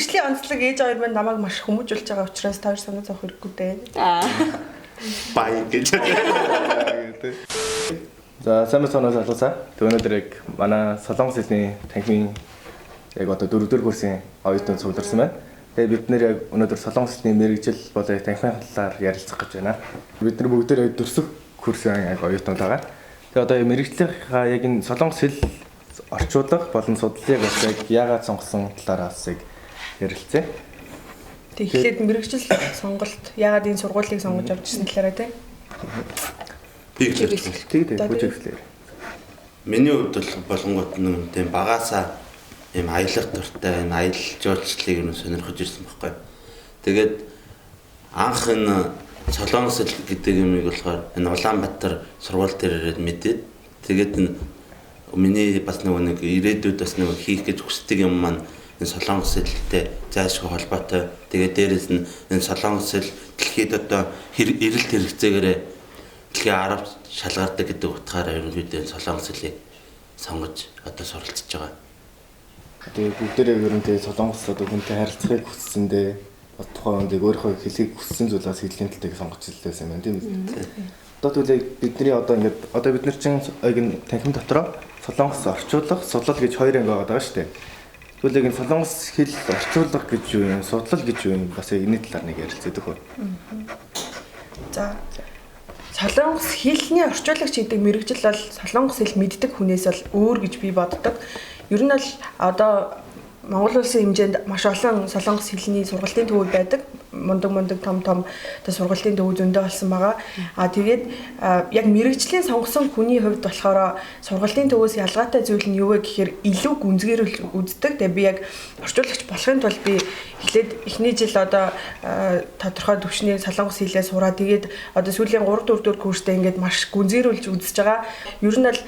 Мэргэжлийн онцлог ээж хоёр маань намайг маш хүмүүжүүлж байгаа учраас та хоёр санаа зовох хэрэггүй дээ. Аа. Бай гэж. За сайн байцгаана уу залуусаа. Тэг өнөөдөр яг манай Солонгос хэлний танхимын яг одоо дөрөвдүгээр курсын оюутнууд цугларсан байна. Тэгээ бид нэр яг өнөөдөр Солонгос хэлний мэргэжил болон яг танхимын талаар ярилцах гэж байна. Бид нар бүгдээр яг дөрсөх курсын яг оюутнууд байгаа. Тэгээ одоо мэргэжлийнхаа яг энэ Солонгос хэл орчуулах болон судлалыг бас яг яагаад сонгосон талаар бас яг ярилцъя. Тэг эхлээд мэргэжил сонголт яагаад энэ сургуулийг сонгож авч ирсэн талаараа тий. Би хэлэх. Тэг тэг бүжиглээ. Миний хувьд бол болонгот нэг тийм багаасаа ийм аялах дуртай, энэ аялал жуулчлалыг юм сонирхож ирсэн байхгүй. Тэгээд анх энэ Солонгос хэл гэдэг юмыг болохоор энэ Улаанбаатар сургууль дээр ирээд мэдээд тэгээд энэ миний бас нөгөө нэг ирээдүйд бас нөгөө хийх гэж хүсдэг юм маань энэ солонгос хэлтэй зайлшгүй холбоотой. Тэгээд дээрэс нь энэ солонгос хэл дэлхийд одоо эрэлт хэрэгцээгээрээ дэлхийн 10 шалгардаг гэдэг утгаараа ерөнхийдөө энэ солонгос хэлийг сонгож одоо суралцж байгаа. Тэгээ бүгдээрээ ер нь тэгээ Солонгос одоо хүнтэй харилцахыг хүссэндээ бас тухайн хүнд өөрийнхөө хэлхийг хүссэн зүйлээс хэллийн талыг сонгож илээсэн юм байна тийм үү? Одоо тэгвэл яг бидний одоо ингээд одоо бид нар чинь яг энэ танхим дотроо Солонгос орчуулах, судлал гэж хоёр анги байгаа шүү дээ. Тэгвэл яг энэ Солонгос хэл орчуулах гэж юу юм, судлал гэж юу юм бас яг энэ талаар нэг ярилцаад өгөө. За Солонгос хэлний орчуулагч гэдэг мэргэжил бол солонгос хэл мэддэг хүнээс бол өөр гэж би боддог. Ер нь бол одоо Монгол улсын хэмжээнд маш олон солонгос хэлний сургалтын төвүүд байдаг. Мундаг том том одоо сургалтын төв зөндөө болсон байгаа. А тэгээд яг мэргэжлийн сонгосон хүний хувьд болохоор сургалтын төвөөс ялгаатай зүйл нь юу вэ гэхээр илүү гүнзгийрүүл үздэг. Тэгээд би яг орчуулагч болохын тулд би эхлээд эхний жил одоо тодорхой түвшний солонгос хэлээ сураа. Тэгээд одоо сүүлийн 3 4 дэх курстэй ингээд маш гүнзгийрүүлж үзэж байгаа. Ер нь бол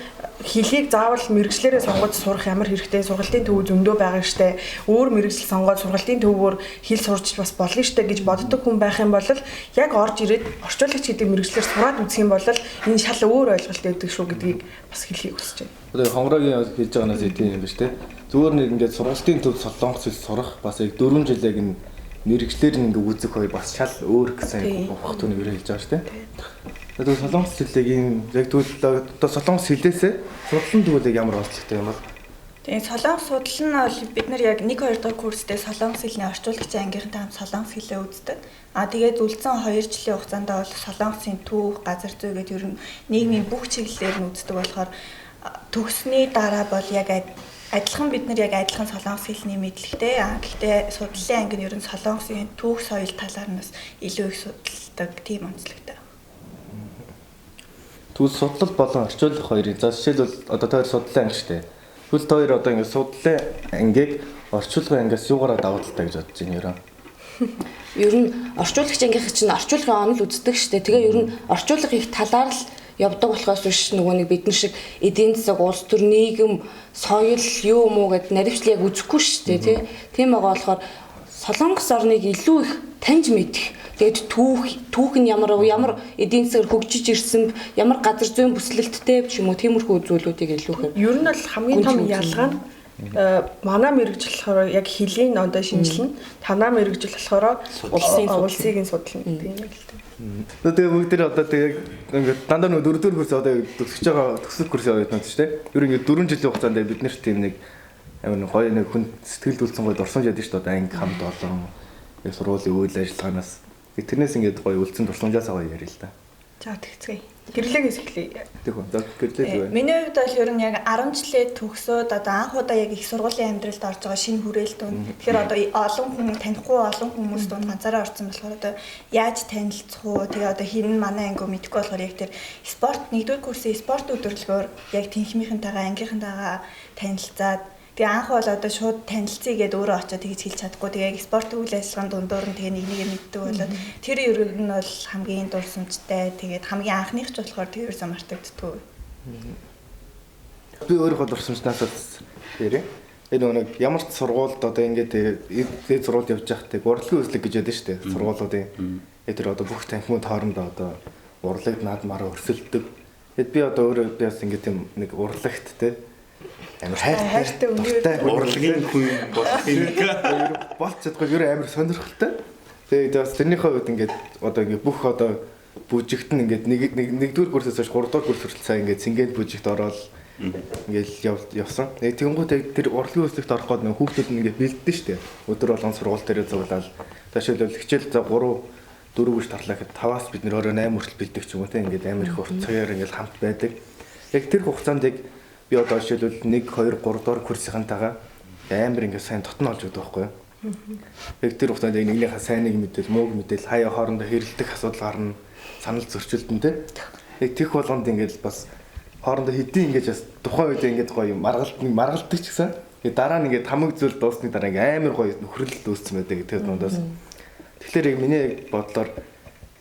хэлийг заавал мэргэжлээрээ сонгож сурах ямар хэрэгтэй, сургалтын төв зөндөө байгаа штэ. Өөр мэргэжил сонгоод сургалтын төвөөр хэл сурч бас болно штэ гэж боддог хүн байх юм бол яг орж ирээд орчуулагч гэдэг мэргэжлээр сураад үзэх юм бол энэ шал өөр ойлголт өгдөг шүү гэдгийг бас хэлхийг хүсэж байна. Одоо хонгорогийн хэлж байгаанаас тийм юм ба штэ. Зүгээр нэг ингээд сургалтын төв солонгос хэл сурах бас яг 4 жил яг энэ мэргэжлээр нь ингээд үзэх хоёр бас шал өөр гэсэн ухах түүнийг ерөө хэлж байгаа штэ. Тэгээд солонгос хэлийг ийм яг тэгвэл одоо солонгос хэлээсээ судлан тэгвэл яг ямар онцлогтой юм бол? Тэгээ солонгос судлал нь бол бид нар яг 1 2 дахь курстэй солонгос хэлний орчуулагчийн ангийнхантай хамт солонгос хэлээ үздэг. А тэгээд үлдсэн 2 жилийн хугацаанд бол солонгосын түүх, газар зүй гэдэг ер нь нийгмийн бүх чиглэлээр нь үздэг болохоор төгссөний дараа бол яг адилхан бид нар яг адилхан солонгос хэлний мэдлэгтэй. А гэхдээ судлалын анги нь ер нь солонгосын түүх соёл талаар нь бас илүү их судалдаг тийм онцлогтой. Тэгвэл судлал болон орчуулах хоёрын за жишээлбэл одоо та хоёр судлалын анги шүү дээ. Тэгвэл та хоёр одоо ингээд судлалын ангийг орчуулгын ангиас юугаараа давуу талтай гэж бодож байна ерөө? Ер нь орчуулагч ангийнх чинь орчуулгын онол үздэг шүү дээ. Тэгээ ер нь орчуулга их талаар л явдаг болохоос биш нөгөө нэг бид нар шиг эдийн засаг, улс төр, нийгэм, соёл юу юм уу гэд наривчлал яг үзэхгүй шүү дээ, тий. Тийм байгаа болохоор Солонгос орныг илүү их таньж мэдэх. Тэгээд түүх нь ямар эдийн засгаар хөгжиж ирсэн, ямар газар зүйн бүслэлттэй ч юм уу тиймэрхүү зүйлүүдийг илүү их. Ер нь бол хамгийн том ялгаа нь манай мэргэжил болохоор яг хэлийн ондоо шинжилнэ. Танаа мэргэжил болохоор улсыг нь судлана тийм л дээ. Тэгээ бүгд тэр одоо тэгээ ингээд дандаа нөгөө дөрөвдүгээр курс одоо төгсөж байгаа төгсөх курсын оюутнууд шүү дээ. Ер нь ингээд 4 жилийн хугацаанд бид нарт тийм нэг амар нэг гоё нэг хүн сэтгэлд үлдсэн гоё дурсамж яд шүү дээ. Одоо анги хамт олон яг сургуулийн үйл ажиллагаанаас тэрнээс ингээд гоё үлдсэн дурсамжаас гоё ярил л да. За тэгцгээе. Гэрлэгээс эхлэе. Тэг үү. За гэрлээ юу вэ? Миний хувьд бол ер нь яг 10 жилээ төгсөөд одоо анх удаа яг их сургуулийн амьдралд орж байгаа шинэ хүрээлт үн. Тэгэхээр одоо олон хүн танихгүй олон хүмүүс дунд ганцаараа орсон болохоор одоо яаж танилцах уу? Тэгээ одоо хин нь манай анги мэдэхгүй болохоор яг тэр спорт 1-р курсын спорт өдөрлөгөөр яг тэнхмийнхэнтэйгээ ангийнхантайгаа танилцаад тэгээ анх бол одоо шууд танилцъя гэдээ өөрөө очиод тэгж хэлж чадахгүй. Тэгээ яг спорт үйл ажиллагааны дундуур нь тэгээ нэг нэгэ мэддэг болоод тэр ер нь бол хамгийн дурсамжтай. Тэгээд хамгийн анхных ч болохоор тэр ерөөсөө мартагддаггүй. Би өөрийнхөө дурсамжнаас л ярив. Энэ нэг ямар ч сургуульд одоо ингээд дээд сургуульд явж байхад урлагийн үзлэг гэж ядсан шүү дээ. Сургуулиудын яг тэр одоо бүх танхимууд хоорондоо одоо урлаг наадмаараа өрсөлддөг. Тэгэд би одоо өөрөө би бас ингээд тийм нэг урлагт те амар хайртай дуртай урлагийн хүн болох юм болж чадахгүй ер амар сонирхолтой. Тэгээд бас тэрнийхээ хувьд ингээд одоо ингээд бүх одоо бүжигт нь ингээд нэгдүгээр курсээс хойш гуравдугаар курс хүртэл сайн ингээд цэнгээд бүжигт ороод ингээд явсан. Яг тэгэнгүүт яг тэр урлагийн үзлэгт орох гээд нэг хүүхдүүд нь ингээд бэлдсэн шүү дээ. Өдөр болгон сургууль дээрээ зуглаад жишээлбэл хичээл за 3 4 гэж тарлаа гэхэд 5-аас бид нэр орой 8 хүртэл бэлдэх ч юм уу те ингээд амар их урт цагаар ингээд хамт байдаг. Яг тэр хугацаанд яг би одоо жишээлбэл 1 2 3 дугаар курсынхантайгаа амар ингээд сайн дотн олж өгдөг байхгүй юу? Яг тэр хугацаанд яг нэгнийхээ сайныг мэдээл, мууг мэдээл, хаяа хоорондоо хэрэлдэх асуудал гарна, санал зөрчилдөн те. Яг тех болгонд ингээд бас хоорондоо хэдийн ингэж бас тухайн үед ингэж гоё маргалддаг ч гэсэн тэгээ дараа нь ингээд хамаг зүйл дуусны дараа ингээд амар гоё нөхрөл үүссэн байдаг тэр дундаас. Тэгэхээр яг миний бодлоор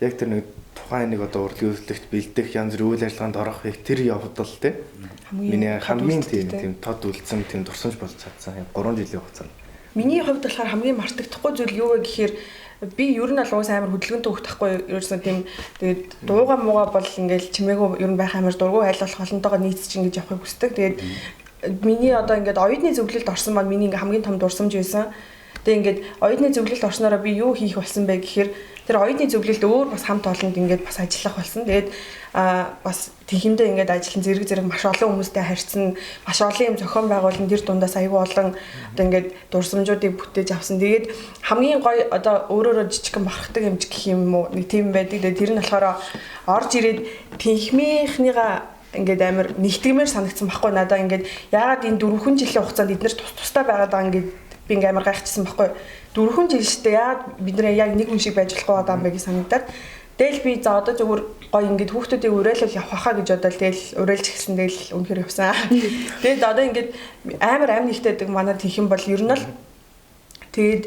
яг тэр нэг тухайн нэг одоо урлагийн үзлэгт бэлдэх янз бүрийн үйл ажиллагаанд орох яг тэр явдал те миний хамгийн тийм тод үлдсэн тийм дурсамж болж чадсан 3 жилийн хугацаанд. Миний хувьд болохоор хамгийн мартагдахгүй зүйл юу вэ гэхээр би ер нь бол уус амар хөдөлгөөнтэй хөх тахгүй ерөөсөн тийм тэгээд дууга мууга бол ингээл чимээгүй ер нь байх амар дургу айл болох олонтойгоо нийцэж ингэж явахыг хүсдэг. Тэгээд миний одоо ингээд оюутны зөвлөлд орсон маань миний ингээ хамгийн том дурсамж байсан. Тэгээд ингээд оюутны зөвлөлд орсноороо би юу хийх болсон бэ гэхээр тэр оюутны зөвлөлд өөр бас хамт олонд ингээд бас ажиллах болсон. Тэгээд бас тэхимдээ ингээд ажиллан зэрэг зэрэг маш олон хүмүүстэй харьцсан, маш олон юм зохион байгуулан тэр дундаас айгүй олон одоо ингээд дурсамжуудыг бүтээж авсан. Тэгээд хамгийн гоё одоо өөрөөрөө жижигхэн бахархдаг юм ч гэх юм уу нэг тийм байдаг. Тэгээд тэр нь болохоор орж ирээд тэнхмийнхнийгаа ингээд амар нэгтгэмээр санагдсан байхгүй надаа ингээд яагаад энэ 4 жилийн хугацаанд эднэр тус тустай байгаад байгаа ингээд би ингээд амар гайхчихсан байхгүй. 4 жил штэ яагаад бид нэр яг нэг хүн шиг байж болохгүй байгаа юм бэ гэж санагдаад тэгэл би за одоо зүгээр гоё ингээд хүүхдүүдийг уриалал явах хаа гэж бодоод тэгэл уриалж эхэлсэн тэгэл үнэхээр явсан. Тэгээд одоо ингээд амар амь нэгтэйдэг манай тэнхэн бол ер нь л тэгээд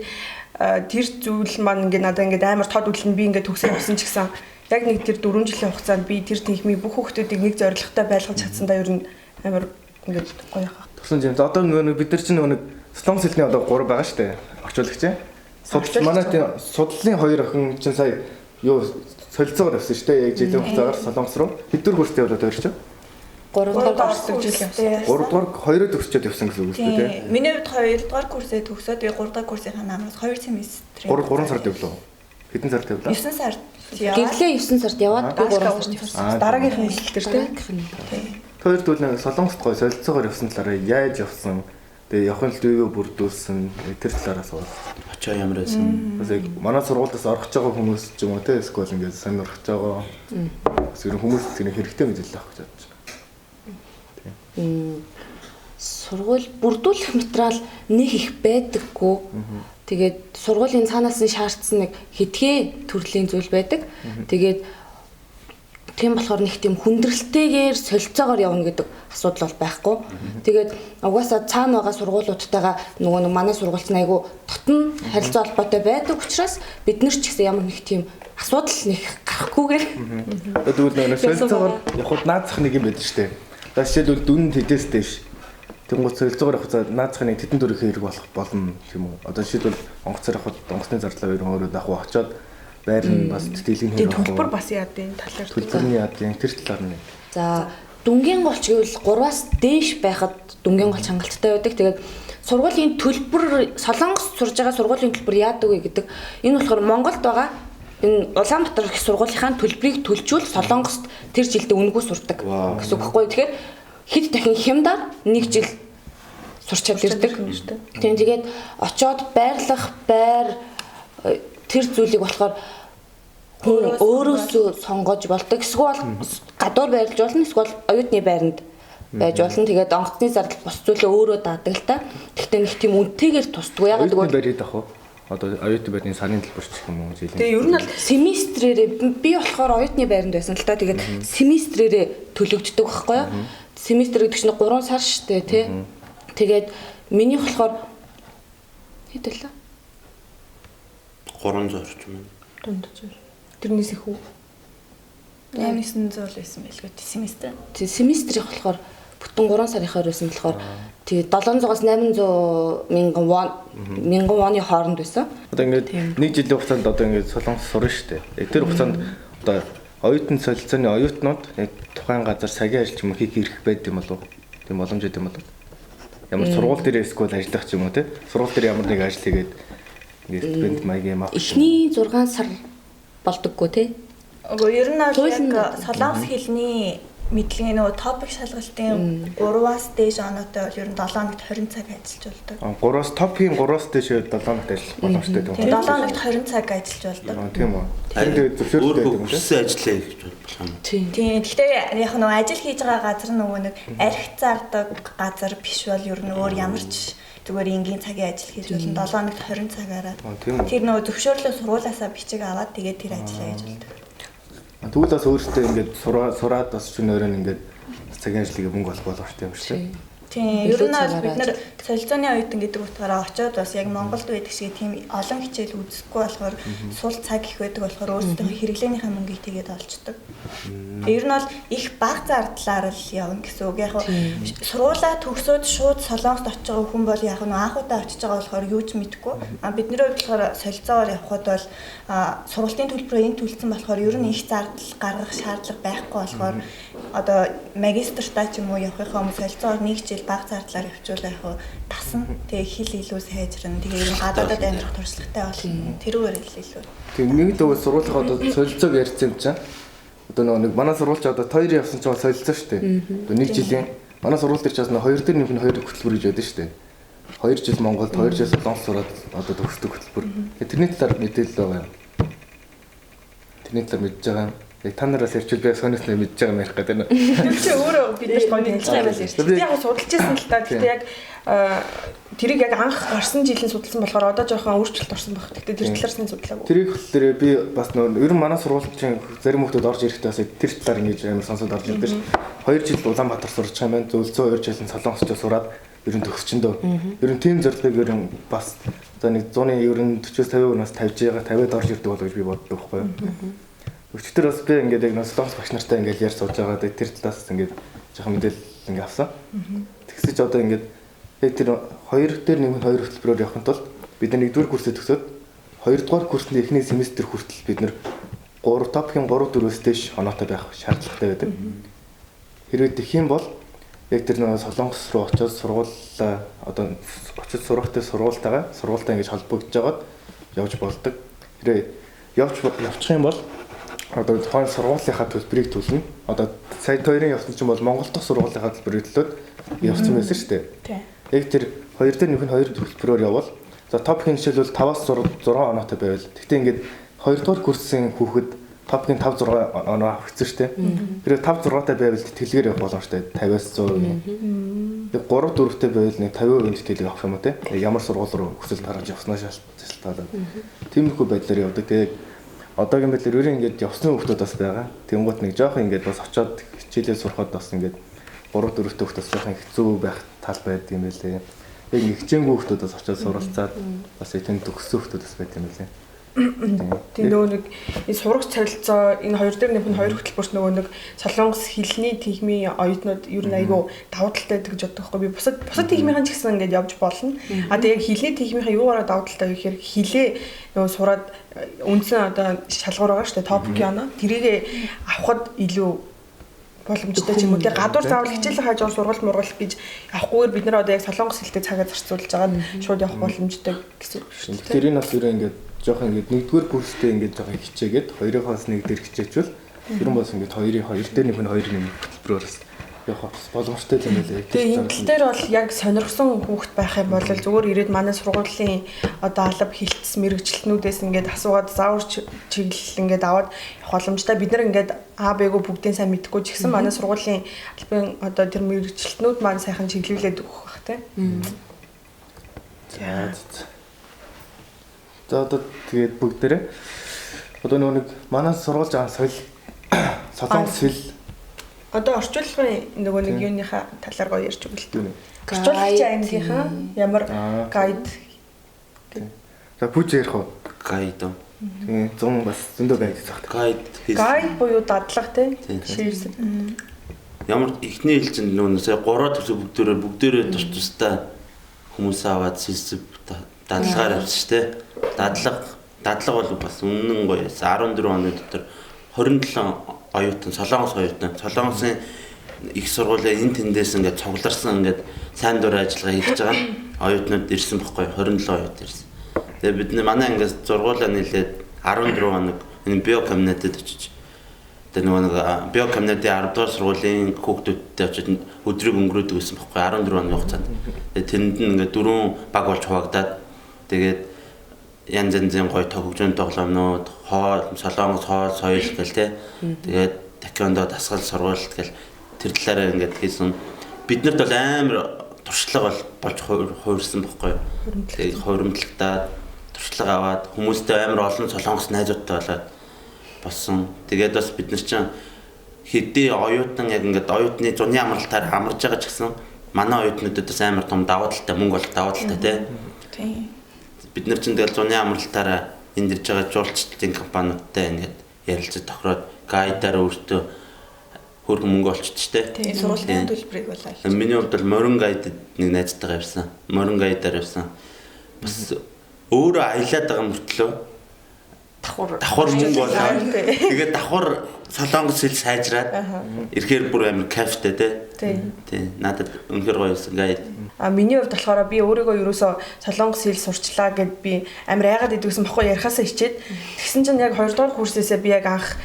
тэр зүйл маань ингээд надаа ингээд амар тод үлдэн би ингээд төгсөө явсан ч гэсэн яг нэг тэр 4 жилийн хугацаанд би тэр тэнхмийн бүх хүүхдүүдийг нэг зорилготой байлгаж чадсандаа ер нь амар ингээд гоё хаа. Тусан юм. Одоо нөгөө бид нар чинь нөгөө Солонгос хэлний одоо 3 байгаа шүү дээ. Орчуулагч. Судал манай тийм судлалын хоёр охин чинь сая юу солилцоогоор явсан шүү дээ. Яг жилийн хугацаагаар Солонгос руу. Хэддүгээр курстэй явлаа тэр чинь? 3 дугаар курс жил явсан. 3 дугаар 2-ыг төгсчөөд явсан гэсэн үг шүү дээ. Миний хувьд 2 дугаар курсээ төгсөөд би 3 дугаар курсынхаа намраас 2 семестр. 3 сард явлаа. Хэдэн сард явлаа? 9 сард яваад. Гэрлээ 9 сард яваад би 3 сард явсан. Дараагийнх нь эхлэл тэр тийм. Тэр тэгвэл Солонгост гоё солилцоогоор явсан талаараа яаж явсан? Тэгээ явахын тулд юу бүрдүүлсэн тэр талаараас асуувал. Очоо ямар байсан? Бас яг манай сургуулиас орох гэж байгаа хүмүүс ч юм уу те эсвэл ингээд сонирхож байгаа. Бас ер нь хүмүүс тэр хэрэгтэй мэдээлэл авах гэж бодож байна. Тийм. Сургууль бүрдүүлэх материал нэг их байдаггүй. Тэгээд сургуулийн цаанаас нь шаардсан нэг хэдхэн төрлийн зүйл байдаг. Тэгээд тийм болохоор нэг тийм хүндрэлтэйгээр солилцоогоор явна гэдэг асуудал бол байхгүй. Тэгээд угаасаа цаана байгаа сургуулиудтайгаа нөгөө нэг манай сургуульч айгүй дотн харилцаа холбоотой байдаг учраас бид нар ч гэсэн ямар нэг тийм асуудал нэг гарахгүйгээр. Тэгвэл нөгөө солилцоогоор явхад наацх нэг юм байдаг шүү дээ. За жишээлбэл дүн тэдээс дэвш. Тэнгуут солилцоогоор явах наацх нэг тэдэн дөрөв хэрэг болох болно юм уу? Одоо жишээлбэл онгоцоор явхад онгоцны зардлаа өөр өөрөө давхуу очоод байр нь бас тэтгэлгийн хэрэг. Төлбөр бас яадын талаар. Төлбөрний яадын тэр талаар нь. За дүнгийн голч гэвэл 3-аас дээш байхад дүнгийн голч хангалттай байдаг. Тэгээд сургуулийн төлбөр Солонгост сурж байгаа сургуулийн төлбөр яадаг вэ гэдэг. Энэ болохоор Монголд байгаа энэ Улаанбаатар их сургуулийнхаа төлбөрийг төлжүүл Солонгост тэр жилдээ үнэгүй сурдаг гэсэн үг байхгүй. Тэгэхээр хэд дахин хямдаар нэг жил сурчаад ирдэг. Тийм тэгээд очоод байрлах байр тэр зүйлийг болохоор хүн өөрөөсөө сонгож болдог. Эсвэл гадуур байрлаж болно, эсвэл оюутны байранд байж болно. Тэгээд онгоцны зардал бус зүйлээ өөрөө даадаг л та. Гэхдээ нэг тийм үнэтэйгээр тусдгүй. Ягаад гэвэл оюутны байр ах уу? Одоо оюутны байрны сарын төлбөр ч юм уу жилийн. Тэгээ ер нь бол семестрээрээ би болохоор оюутны байранд байсан л та. Тэгээд семестрээрээ төлөгддөг байхгүй юу? Семестр гэдэг чинь 3 сар шүү дээ, тий. Тэгээд миний болохоор хэд байлаа? 300 орчим. Дундаж. Тэрнээс их үү? 8900 л байсан байлгүй семестр. Тий, семестрийнх болохоор бүтэн 3 сарынхаар байсан болохоор тий 700-аас 800 мянган вон мянган воны хооронд байсан. Одоо ингээд нэг жилийн хугацаанд одоо ингээд Солонгос сурна шүү дээ. Тэр хугацаанд одоо оюутан солилцооны оюутнууд яг тухайн газар цагийн ажил ч юм уу хийх эрх байд юм болов уу? Тийм боломж байд юм болов уу? Ямар сургууль дээр эсвэл ажиллах ч юм уу те. Сургууль дээр ямар нэг ажил хийгээд ингээд стипенд маягийн юм авах. Эхний 6 сар болдоггүй те. Үгүй ер нь бол яг солонгос хэлний мэдлэгийн нөгөө топик шалгалтын 3-аас дээш оноотой бол ер нь 7 хоногт 20 цаг ажиллаж болдог. 3-аас топикийн 3-аас дээш 7 хоногт ажиллах боломжтой тийм үү? 7 хоногт 20 цаг ажиллаж болдог. Тийм үү. Тэгээд зөвшөөрөлтэй юм тийм. Хүссэн ажлаа хийж болох юм. Тийм. Гэхдээ яг нөгөө ажил хийж байгаа газар нөгөө нэг арх зардаг газар биш бол ер нь өөр ямар ч зүгээр энгийн цагийн ажил хийж болно. 7 хоногт 20 цагаараа. Тэр нөгөө зөвшөөрлөө сургуулаасаа бичиг аваад тэгээд тэр ажлаа хийж болдог. Тэгвэл бас өөртөө ингээд сураад бас шөнө өрөө ингээд цагийн ажлыг мөнгө олох боломжтой юм шиг. Тийм. Ер нь бол бид нэр солилцооны оюутан гэдэг утгаараа очиод бас яг Монголд байдаг шиг тийм олон хичээл үзэхгүй болохоор сул цаг их байдаг болохоор өөрсдийнхөө хэрэглээнийхээ мөнгийг тэгээд олчдөг. Ер нь бол их бага зардлаар л явна гэсэн үг. Яг сургуулаа төгсөөд шууд Солонгост очиж байгаа хүн бол яг нь анх удаа очиж байгаа болохоор юу ч мэдэхгүй. А бидний хувьд болохоор солилцоогоор явхад бол сургалтын төлбөрөө энэ төлсөн болохоор ер нь их зардал гаргах шаардлага байхгүй болохоор одоо магистртаа ч юм уу явахынхаа өмнө солилцоогоор нэг хичээл бага зардлаар явчвал яг тасна. Тэгээ хэл илүү сайжирна. Тэгээ ер нь гадаадад амьдрах туршлагатай болно. Тэрүүгээр илүү. Тэгээ нэг дөө сургуулийнхаа одоо солилцоог ярьсан юм чинь. Одоо нөгөө нэг манай сургууль ч одоо 2 явсан чинь солилцоо шүү дээ. Одоо нэг жилийн манай сургууль дээр ч бас 2 дээр нэмэх нь 2 хөтөлбөр гэж байдаг шүү дээ. 2 жил Монголд 2 жил Солонгос сураад одоо төгсдөг хөтөлбөр. Тэгээ тэрний талаар мэдээлэл байгаа юм. Тэрний талаар мэдж байгаа юм. Яг та нараас ярьчвал би сониос нэ мэдж байгаа юм ярих гэдэг нь. Тэр чи өөрөө бид нарт гоё мэдж байгаа юм ярьчих. Би яг судалж байсан л та. Гэхдээ яг тэрийг яг анх гарсан жилийн судалсан болохоор одоо жоохон өөрчлөлт орсон баг. Гэхдээ тэр талаар сайн судлаагүй. Тэрийг болохоор би бас нөө ер нь манай сургуулийн зарим хүмүүс орж ирэхдээ бас тэр талаар ингэж амар сонсоод орж ирдэг ш. 2 жил Улаанбаатар сурч байгаа юм байна. Зөвлөцөө 2 жил нь Солонгосч сураад ер нь төгсчөндөө. Ер нь тийм зорилгыг ер нь бас за нэг 100-ны ер нь 40-50% нас тавьж байгаа 50-ад орж ирдэг болоо гэж би боддог байхгүй юу. Өчигдөр бас би ингээд яг Солонгос багш нартай ингээд ярьж сууж байгаа. Тэр талаас ингээд жоохон мэдээлэл ингээд авсан. Тэгсэж одоо ингээд яг тэр 2 дээр нэмэх 2 хөтөлбөрөөр явахын тулд бид нар 1-р курсээ төгсөөд 2-р курсны эхний семестр хүртэл бид нар 3 топикийн 3 4-өөс дээш оноотой байх шаардлагатай байдаг. Хэрвээ тэгэх юм бол яг тэр нэг Солонгос руу очиод сургуулаа одоо очиод сурахтай сургуультайгаа ингэж холбогдож байгаад явж болдог. Хэрвээ явчих юм бол одоо тухайн сургуулийнхаа төлбөрийг төлнө. Одоо сая хоёрын явсан чинь бол Монгол дахь сургуулийнхаа төлбөрийг төлөөд явсан байсан шүү дээ. Яг тэр 2 дээр нэмэх нь 2 төлбөрөөр явбал за топикийн жишээлбэл 5-аас 6 оноотой байвал тэгтээ ингээд 2 дугаар курсын хүүхэд топикийн 5 6 оноо авах хэцүү шүү дээ. Тэр 5 6-тай байвал тэтгэлгээр явах боломжтой 50-аас 100%. Яг 3 4-тэй байвал нэг 50% тэтгэлэг авах юм уу те. Ямар сургууль руу хүсэл гаргаж явснаа шалтгаалаад. Тиймэрхүү байдлаар явдаг. Тэгээд одоогийн байдлаар өөр ингээд явсны хүүхдүүд бас байгаа. Тэнгуут нэг жоохон ингээд бас очиод хичээлээ сурахад бас ингээд 3 4-тэй хүүхдээс жоохон хэцүү байх тал байдаг юм байлээ. Яг нэг хичээнгүй хүүхдүүд бас очиод суралцаад бас тэнд төгссөн хүүхдүүд бас байт юм байлээ. Тийм нөгөө нэг энэ сурагч солилцоо энэ хоёр дээр нэмэх нь хоёр хөтөлбөрт нөгөө нэг Солонгос хэлний тэнхимийн оюутнууд ер нь айгүй давуу талтай байдаг гэж боддог байхгүй би бусад тэнхимийнхэн ч гэсэн ингээд явж болно. А тэгээ хэлний тэнхимийнхэн юугаараа давуу талтай вэ гэхээр хилээ нөгөө сураад үндсэн одоо шалгуур байгаа шүү дээ топик оноо тэрийг авахд илүү боломжтой ч юм уу те гадуур заавал хичээл хажуугаар сургалт мургал гэж авахгүйгээр бид нар одоо яг Солонгос хэлтэй цагаа зарцуулж байгаа нь шууд явах боломжтой гэсэн үг шүү дээ. Тэр энэ бас ер нь ингээд жоохон ингээд нэгдүгээр курстэй ингээд жоохон хичээгээд хоёрынхоос нэг дээр хичээчвэл ер нь бас ингээд хоёрын хоёр дээр нэг нь хоёр нэмэх хөтөлбөрөөр бас явах боломжтой юм байлээ. Тэгээ энэ тал дээр бол яг сонирхсон хүүхэд байх юм бол зүгээр ирээд манай сургуулийн одоо алба хилтс мэрэгчлэнүүдээс ингээд асуугаад заавар чиглэл ингээд аваад явах боломжтой. Бид нар ингээд А Б-гөө бүгдийг сайн мэдэхгүй ч гэсэн манай сургуулийн албан одоо тэр мэрэгчлэнүүд маань сайхан чиглүүлээд өгөх бах тийм. За. За одоо тэгээд бүгдээрээ одоо нөгөө нэг манай сургууль жаа Солонгос хэл одоо орчуулгын нөгөө нэг юуныхаа талаар гоё ярьж өгөл тээ. Орчуулагч ангийнхаа ямар гайд. За пүж ярих уу? Гайд. Тийм 100 бас зөндөө гайд гэж байна. Гайд. Гайд буюу дадлага тий. Шийрсэн. Ямар эхний ээлжинд нөгөө сая 3 төсөв бүгдээрээ тус тустай хүмүүс аваад сэлсэв дадлагаар авсан шүү дээ. Дадлага бол бас үнэн гоё. 14 оны дотор 27 оюутан, Солонгос оюутан, Солонгосын их сургуулийн энэ тэндээс ингээд цугларсан ингээд сайн дурын ажиллагаа хийж байгаа оюутнууд ирсэн бохгүй 27 оюут ирсэн. Тэгээ бид манай ангиас зургуулаа нийлээд 14 хоног энэ биокабинетэд очиж тэгээ нөгөө нэг биокабинетын 10 дугаар сургуулийн хүүхдүүдтэй очиж өдрийг өнгөрөөдөг гэсэн бохгүй 14 хоногийн хугацаанд. Тэгээ тэнд нь ингээд дөрвөн баг болж хуваагдаад тэгээд янз янзын гоё хөгжмөн тоглоомнууд, хоол, солонгос хоол, соёл гэл те. Тэгээд таквондо дасгал сургууль гэл тэр талаараа ингээд хийсэн. Биднэрт бол амар туршлага болж хуурсан бохгүй. Тэгээд хуримтлагтаад туршлага аваад хүмүүстэй амар олон солонгос найзуудтай болоод болсон. Тэгээд бас бид нар чинь хэдий оюутан яг ингээд оюутны зуны амралтаар амарж байгаа ч гэсэн манай оюутнуудад бас амар том давуу талтай мөнгө олох давуу талтай те. Тийм. Бид нар чинь тэгэл зуны амралтаараа энд ирж байгаа жуулчлалын компаниудтай ингээд ярилцаж тохироод гайдаар өөртөө хөргөн мөнгө олчдөг шүү дээ. Тийм, сургуулийн төлбөрийг бол олж. Миний хувьд бол морин гайдад нэг найзтайгаа явсан. Морин гайдаар явсан. Бас өөрөө аялаад байгаа мөртлөө давхар мөнгө болоод тэгээд давхар солонгос хэл сайжраад ирэхээр бүр амар кайфтай те. Тийм. Надад үнэхээр гоё байсан гайд. А миний хувьд болохоор би өөрийгөө ерөөсөө солонгос хэл сурчлаа гэд би амар айгаад идэгсэн бохгүй ярихаасаа хичээд тэгсэн чинь яг 2 дугаар курсээсээ би яг анх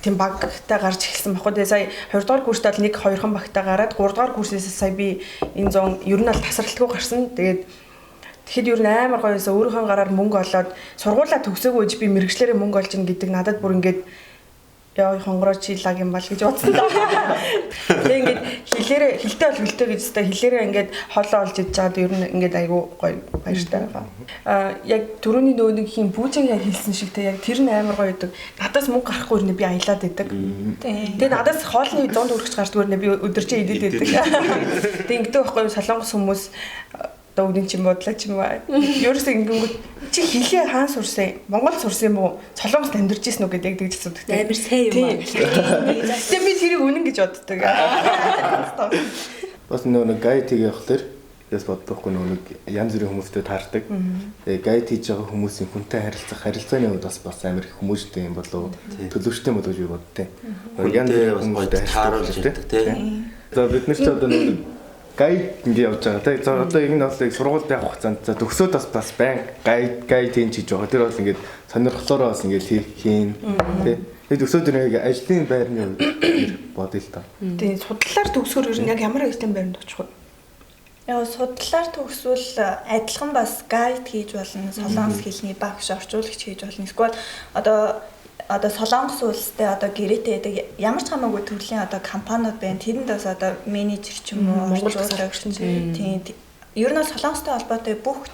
тийм багтай гарч эхэлсэн бохгүй. Тэгээ сая 2 дугаар курстаа л 1 2хан багтай гараад 3 дугаар курсээсээ сая би энэ зун ер нь л тасралтгүй гарсан. Тэгээд тэгэхэд ер нь амар гоё байсан. Өөрийнхөө гараар мөнгө олоод сургуулаа төгсөөгүй гэж би мэрэгчлэрээ мөнгө олж ин гэдэг надад бүр ингээд яа хонгороо чи лаг юм бол гэж бодсон даа. Тэгээ ингээд хилээрээ хилтэй бол хилтэй гэж өстой хилээрээ ингээд хоолоо олж идж чаад ер нь ингээд айгүй гоё баяртай байгаа. Аа яг түрүүний нөгөө нэг хин пүүжин яг хэлсэн шиг те яг тэр нь амар гоё идэг. Надаас мөнгө гарахгүй нэ би аялаад идэг. Тэгээ надаас хоолны 100 төгрөгч гардггүй нэ би өдөржин идээд идэг. Тэгээ ингээд байхгүй солонгос хүмүүс одоо үний чинь бодлоо ч юм уу. Ерөөсөө ингэнгүүт чи хилээ хаан сурсан? Монгол сурсан юм уу? Солонгост амьдарч ирсэн үү гэдэг тэгж асуудаг. Амар сайн юм аа. Тэгээ би тэрийг үнэн гэж боддог. Бас нөгөө нэг гайд хийх явахлаар бас боддоггүй нөгөө нэг янз бүрийн хүмүүстэй таардаг. Тэгээ гайд хийж байгаа хүмүүсийн хүнтэй харилцах харилцааны хувьд бас амар их хүмүүжтэй юм болов төлөвштэй юм болов гэж би боддیں۔ Янз бүрийн хүмүүстэй тааруулж ярьдаг тий. За бид нар ч одоо нөгөө гайд ингэ явж байгаа тий. За одоо энэ бол яг сургуульд явах хугацаанд за төгсөөд бас байн гайд хийж хийж байгаа. Тэр бол ингээд сонирхлоороо бас ингээд хийн тий. Тэгээд төгсөөд нэг ажлын байрны хувьд бодъё л та. Тий, судлалаар төгсгөр ер нь яг ямар ажлын байранд очих вэ? Яг судлалаар төгсвөл адилхан бас гайд хийж болно, солонгос хэлний багш, орчуулагч хийж болно. Эсвэл одоо солонгос улстай одоо гэрээтэй байдаг ямар ч хамаагүй төрлийн одоо компаниуд байна. Тэрэнд бас одоо менежер ч юм уу, орчуулагч тийм. Ер нь бол солонгостой холбоотой бүх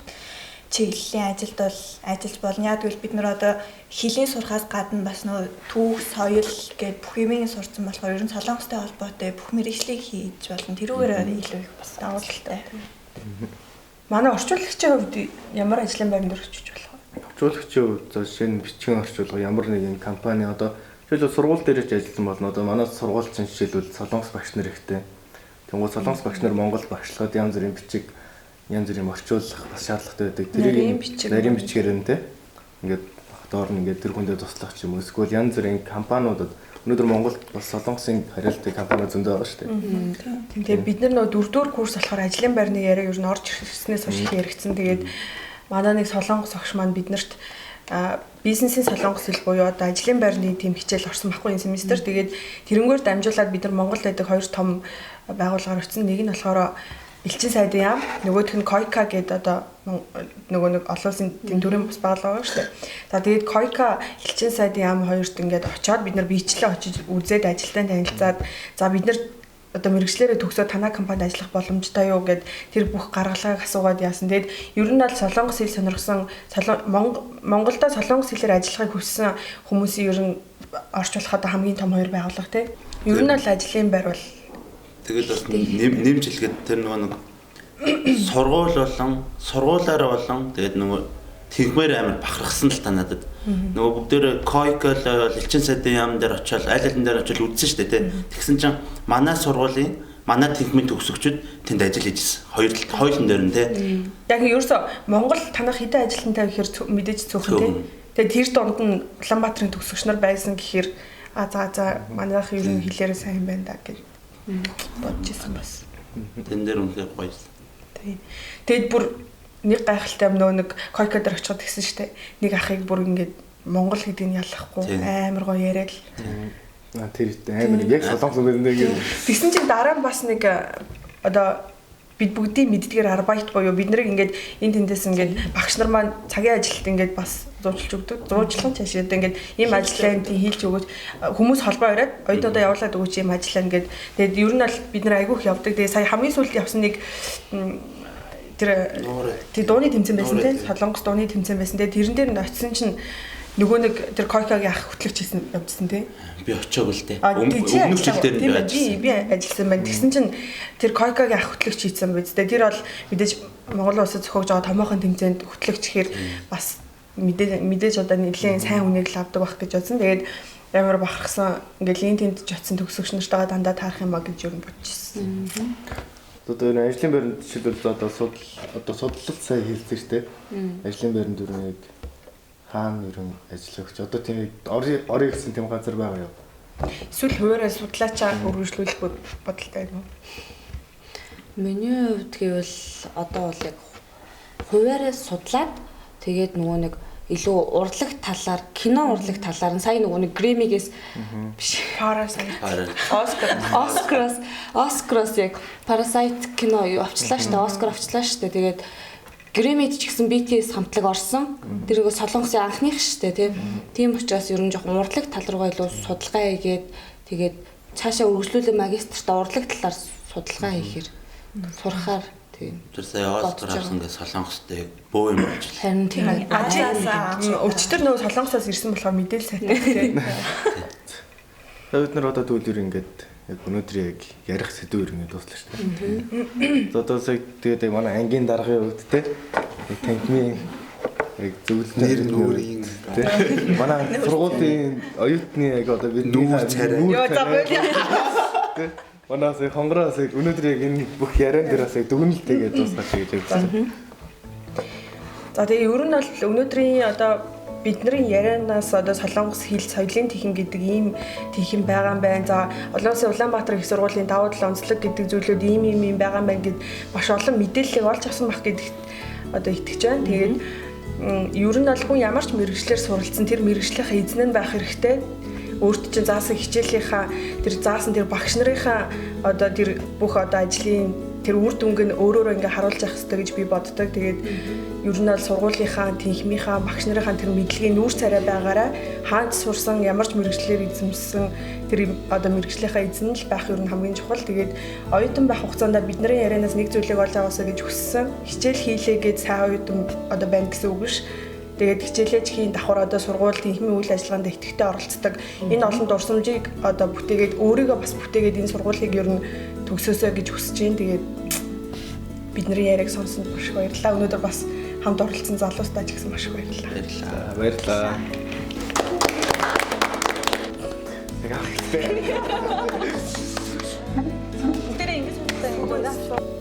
чиглэлийн ажилд бол ажиллаж болно. Яг гэвэл бид нар одоо хэлийн сурахаас гадна бас нөө түүх, соёл гэд бүх юмыг сурцсан болохоор ер нь солонгостой холбоотой бүх мэргэжлийг хийж болно. Тэрүүгээр илүү их бас давуу талтай. Манай орчуулагчийн хувьд ямар ажлын байранд орчих болох вэ? Орчуулагчийн хувьд за жишээ нь бичгийн орчуулга ямар нэгэн компани одоо жишээлбэл сургууль дээр ч ажилласан болно. Одоо манай сургууль чинь жишээлбэл солонгос багш нар ихтэй. Тэнгуү солонгос багш нар Монгол багшлахад янз бүрийн бичиг, янз бүрийн орчуулах бас шаардлагатай байдаг. Тэрийг нарийн бичгээр нь те ингээд доор нь ингээд тэр хүндээ туслах ч юм уу. Эсвэл янз бүрийн компаниудад өнөөдөр Монголд бас солонгосын хариалтын компаниуд зөндөө байгаа шүү дээ. Тэгээ бид нар нөгөө дөрөвдүгээр курс болохоор ажлын байрны яриа ер нь орж ирснээс хойш их яригдсан. Тэгээд манай нэг солонгос огш маань биднэрт бизнесийн солонгос хэл буюу одоо ажлын байрны тийм хичээл орсон байхгүй энэ семестр. Тэгээд тэрнгээр дамжуулаад бид нар Монголд байдаг хоёр том байгууллагаар очсон. Нэг нь болохоор Элчин сайдын яам, нөгөөх нь Койка гэдэг одоо нөгөө нэг олон улсын тийм төрийн бус байгууллага байгаа шүү дээ. За тэгээд Койка, Элчин сайдын яам хоёрт ингээд очиод бид нар биечлээ очиж үзээд ажилтан танилцаад за бид нар одоо мэрэгчлэрээ төгсөө танай компанид ажиллах боломжтой юу гэд тэр бүх гаргалгааг асуугаад яасан. Тэгээд ер нь бол солонгос хэл сонирхсан Монголдо солонгос хэлээр ажиллахыг хүссэн хүмүүсийн ер нь орч болох одоо хамгийн том хоёр байгууллага тий. Ер нь бол ажлын байр бол тэгэл бас нэмж хэлгээд тэр нөгөө нэг сургууль болон сургуулаараа болон тэгээд нөгөө тэгмээр амар бахархсан л та надад. Нөгөө бүгдээрээ Койка л Элчин сайдын яам дээр очиод аль алин дээр очиод үзсэн шүү дээ тий. Тэгсэн чинь манай сургуулийн манай тэнхмийн төгсөгчд тэнд ажил хийжсэн. Хоёулын дээр нь тий. Яг ерөөсө Монгол танах хэдэн ажилтнтай гэхээр мэдээж цөөхөн тий. Тэгээд тэр дунд нь Улаанбаатарын төгсөгч нар байсан гэхээр а за манайх ер нь хэлээрээ сайн байна да гэж. бодож исэн бас. Тэн дээр үнэхээр гоёсэн. Тийм. Тэгэд бүр нэг гайхалтай юм нөө нэг койка дээр очиход гисэн штэ. Нэг ахыг бүр ингээд Монгол гэдгийг нь ялахгүй амар гоё яриад л. Тэр амар яг солонгос хүн нэг Тэгсэн чинь дараа нь бас нэг одоо бид бүгдийн мэддгээр арбайт буюу бид нарыг ингээд энэ тэндээс ингээд багш нар маань цагийн ажилд ингээд бас зуучлж өгдөг. Зуучлах чашаа ингээд ийм ажиллаа энэ хийлж өгөөч хүмүүс холбоо яриад оюутнуудаа явуулаад өгөөч ийм ажиллаа ингээд тэгээд ер нь бол бид нар айгүйх явдаг. Тэгээд сая хамгийн сүүлд явсан нэг тэр тий дууны тэмцээн байсан тий Солонгос дууны тэмцээн байсан. Тэгээд тэрэн дээр нь очисон чинь нөгөө нэг тэр койкагийн ах хөтлөгч хийсэн явжсан тий. Би очиагүй л дээ. Өмнөх жил дээр нь би ажилласан. Би ажилласан байна. Тэгсэн чинь тэр койкагийн ах хөтлөгч хийсэн биз дээ. Тэр бол мэдээж Монгол улсад зохиогж байгаа томоохон тэмцээнд хөтлөгч гэхээр бас мэдээж одоо нэлээд сайн хүнийг л авдаг байх гэж бодсон. Тэгээд амар бахархсан. Ингээл энэ тэнд ч очисон төгсөгч нартайгаа дандаа таарах юм а гэж юу бодож ирсэн. Одоо энэ ажлын байранд жишээлбэл одоо судал одоо судлалт сайн хийлцэн шүү дээ. Ажлын байранд ер нь яг хаана ер нь ажиллах гэж одоо тийм орё гэсэн тийм газар байгаа юу? Эсвэл хуваараа судлаачаа өргөжлүүлэх бодолтой байна уу? Миний хувьд гэвэл одоо бол яг хуваараа судлаад тэгээд нөгөө нэг илүү урлаг талаар, кино урлаг талаар нь сая нөгөө нэг Грэмигээс биш Parasite. Оскар. Оскараас яг Parasite кино юу авчлаа штэ, Оскар авчлаа штэ. Тэгээд Грэмид ч гэсэн BTS хамтлаг орсон. Тэр нөгөө Солонгосын анхных штэ тий. Тийм учраас ер нь жоохон урлаг тал руугаа илүү судалгаа хийгээд тэгээд цаашаа өргөжлүүлэн магистртаа урлаг талаар судалгаа хийхээр сурахаар тийм. Тэр сая Оскар авсан гэж Солонгостой яг бөө юм болчихлоо. Харин тийм. Өчтөр нөгөө Солонгосоос ирсэн болохоор мэдээлэл сайтай тий. За бид нар одоо тэгвэл ер ингээд яг өнөөдөр яг ярих сэдвээр ингээд дуслаа шүү дээ. За одоо сая тэгээд манай ангийн даргын хувьд те яг танхимын яг зөвлөлт нэр нүрийн те манай сургуулийн оюутны яг одоо бидний нүүр царай. Йоо за болио. Манай сая хонгороос яг өнөөдөр яг энэ бүх яриан дээр бас яг дүгнэлтэйгээ дуусгах гэж явсан. За тэгээ ер нь бол өнөөдрийн одоо бидний ярианаас одоо Солонгос хэл соёлын тихэн гэдэг ийм тихэн байгаа юм байна. За олон улсын Улаанбаатар их сургуулийн давуу тал онцлог гэдэг зүйлүүд ийм ийм ийм байгаа юм байна гэд маш олон мэдээллийг олж авсан байх гэдэгт одоо итгэж байна. Тэгээд ер нь бол хүн ямар ч мэргэжлээр суралцсан тэр мэргэжлийнхаа эзэн нь байх хэрэгтэй. Өөрт чинь заасан хичээлийнхаа тэр заасан тэр багш нарынхаа одоо тэр бүх одоо ажлын тэр үр дүнг нь өөрөөрөө ингээ харуулж явах хэрэгтэй гэж би боддог. Тэгээд ер нь бол сургуулийнхаа, тэнхмийнхаа, багш нарынхаа тэр мэдлэгийн нүүр царай байгаараа хаанч сурсан, ямар ч мэргэжлээр эзэмшсэн тэр одоо мэргэжлийнхаа эзэн л байх ер нь хамгийн чухал. Тэгээд оюутан байх хугацаанд бидний ярианаас нэг зүйлийг олж аваасаа гэж хүссэн. Хичээл хийлээ гэж сайн оюутан одоо байна гэсэн үг биш. Тэгээд хичээлээ хийн давхар одоо сургууль тэнхмийн үйл ажиллагаанд идэвхтэй оролцдог. Энэ олон дурсамжийг одоо бүтээгээд өөрийгөө бас бүтээгээд энэ сургуулийг ер нь төгсөөсэй гэж хүсэж байна. Тэгээд бидний яриаг сонсонд маш их баярлалаа. Өнөөдөр бас хамт оролцсон залуустаа ч гэсэн маш их баярлалаа. Баярлалаа. Баярлалаа. Яг ахтай. Бүгдээрээ ингэж судалтай юм байна.